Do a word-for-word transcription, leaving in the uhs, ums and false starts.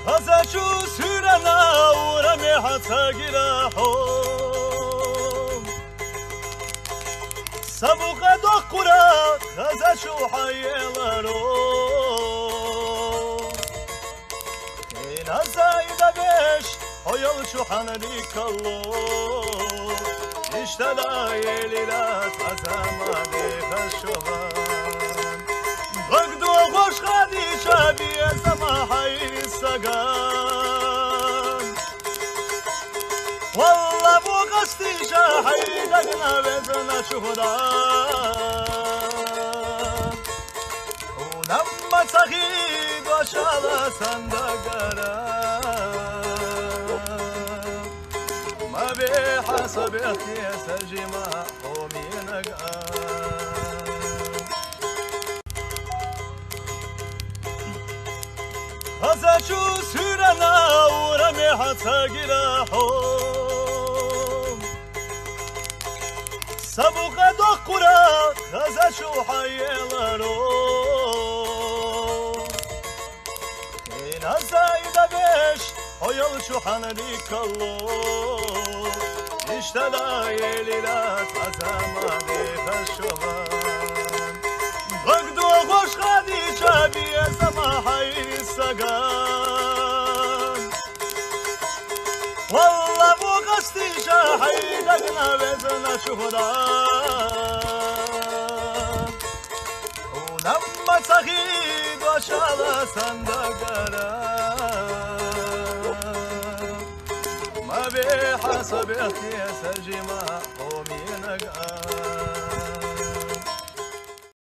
Хазачу сюрана ураме хацагира хо. Сабука докура хазачу хаеларо. Ина сайда беш, оёл чуханри кало. Иштада елира тазамаде хашова. Багду хош хадиша биезама хайсаган. Валла бу гастиша хайдагна везна чухда. Унамма цаги башала сандагара. Ма бе хасабе хия сажима оминага. Хазачу сюрана ураме хацагира хо. Сабука докура хазачу хаеларо. Ина сайда беш, оёл чуханри кало. Иштада елира тазамаде хашова. Багду хош хадиша биезама хайсаган. Валла бу гастиша хайдагна везна чухда. Унамма цаги башала сандагара. Ма бе хасабе хия сажима оминага.